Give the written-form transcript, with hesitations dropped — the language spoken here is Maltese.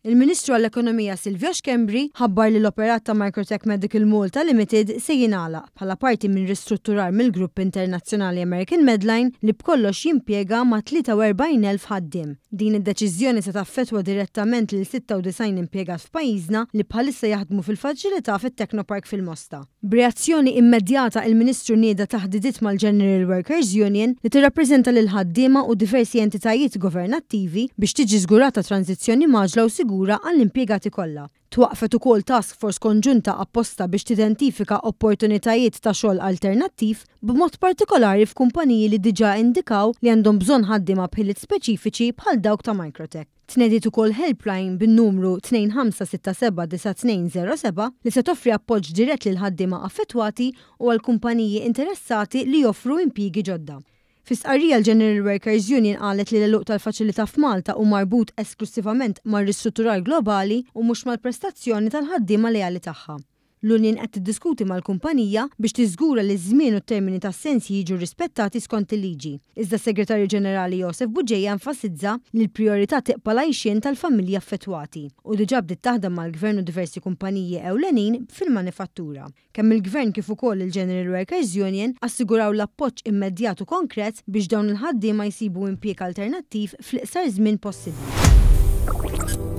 Il-Ministru għall-Ekonomija Silvio Schembri ħabbar li l-operat ta' Microtech Medical Malta Limited se jingħalaq bħala parti minn ristrutturar mill-grupp internazzjonali American Medline li b'kollox jimpjega ma' 43,000 ħaddiem. Din id-deċiżjoni se taffettwa direttament lil 96 impjegat f'pajjiżna li bħalissa jaħdmu fil-faċilità fit-Technopark fil-Mosta. B'reazzjoni immedjata il-Ministru nieda taħdidiet mal-General Workers Union li tirrappreżenta lill-ħaddiema u diversi entitajiet governattivi biex tiġi żgurata tranżizzjoni mgħaġġla u sigura għall-impjegati kollha. Twaqqfet ukoll task force konġunta apposta biex tidentifika opportunitajiet ta' xogħol alternattiv, b'mod partikolari f'kumpaniji li diġà indikaw li għandhom bżonn ħaddiema b'ħiliet speċifiċi bħal dawk ta' Microtech. Tnediet ukoll helpline bin-numru 25679207 li se toffri appoġġ dirett lill-ħaddiema affettwati u għal kumpaniji interessati li joffru impjiegi ġodda. Fi stqarrija l-General Workers Union qalet li l-għeluq tal-faċilità f'Malta hu marbut esklussivament mar-ristrutturar globali u mhux mal-prestazzjoni tal-ħaddiema leali tagħha. L-union qed tiddiskuti mal-kumpanija biex tiżgura li ż-żmien u t-termini tas-sensji jiġu rispettati skont il-liġi. Iżda s-Segretarju Ġenerali Josef Bugeja enfasizza li l-prijorità tibqa' l-għajxien tal-familji affettwati u diġà bdiet taħdem mal-Gvern u diversi kumpaniji ewlenin fil-manifattura. Kemm il-Gvern kif ukoll il-General Workers Union assiguraw l-appoġġ immedjat u konkret biex dawn il-ħaddiema jsibu impjieg alternattiv fl-iqsar żmien possibbli.